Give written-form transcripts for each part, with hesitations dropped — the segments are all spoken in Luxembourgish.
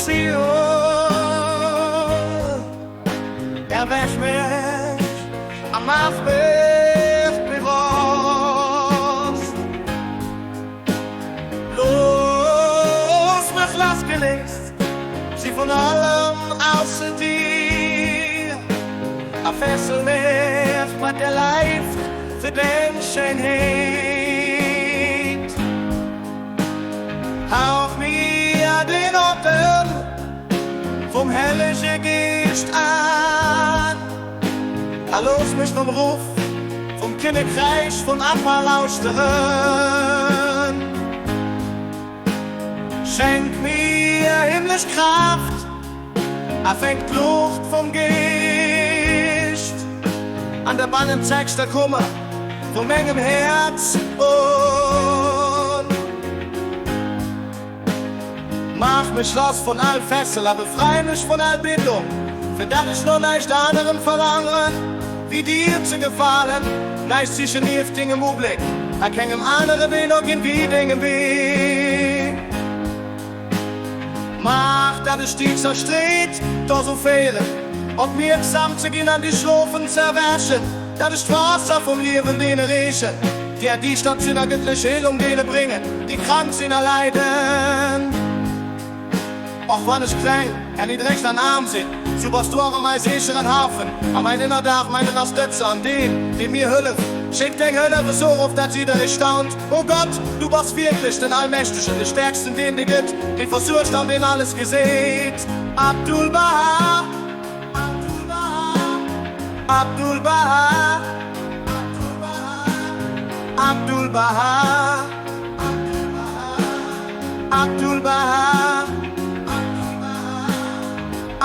Zion. Erwäch mech a maach mech bewosst. Looss mech lassgeléist si vun allem ausser dir a fessel mech mat der Leift fir deng Schéinheet. Hauch mir den Otem vum hellege Geescht an a looss mech nom Ruff vum Kinnekräich vun Abba lauschteren. Schenk mir himmlesch Kraaft a fänk d'Luucht vum Geescht an der bannenzegster Kummer vu mengem Häerz un. Maach mech lass vun all Fessel a befrei mech vun all Bindung, fir dat ech no näischt anerem verlaangen, wéi dir ze gefalen. Näischt sichen nieft dengem Ubléck a kengem anere Wee no ginn wéi dengem Wee. Maach, dat ech déi Zerstreet dozou féieren, opmierksam ze ginn an déi Schlofen z'erwächen, dat ech d'Waasser vum Liewen deene reechen, déi erdiischtert sinn, a gëttlech Heelung deene bréngen, déi krank sinn a leiden. Och wann ech kleng, erniddregt an aarm sinn, sou bass du awer mäi sécheren Hafen a mäin Ënnerdaach, mäin Ënnerstëtzer an deen, dee mir hëlleft. Schéck deng Hëllef esou erof, dat jidderee staunt, O Gott, du bass wierklech den Allmächtegen, de Stäerksten, deen dee gëtt, dee versuergt an deen alles geséit. Abdu'l-Bahá, Abdu'l-Bahá, Abdu'l-Bahá, Abdu'l-Bahá,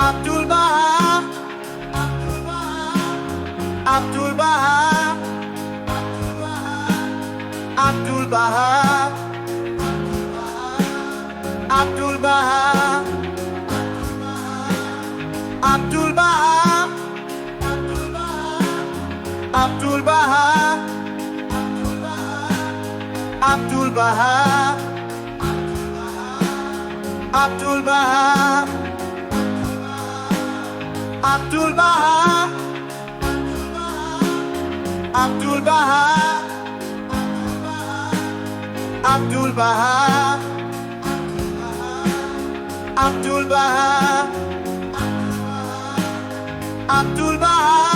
Abdu'l-Bahá, Abdu'l-Bahá, Abdu'l-Bahá, Abdu'l-Bahá, Abdu'l-Bahá, Abdu'l-Bahá, Abdu'l-Bahá, Abdu'l-Bahá, Abdu'l-Bahá, Abdu'l-Bahá, Abdu'l-Bahá, Abdu'l-Bahá, Abdu'l-Bahá.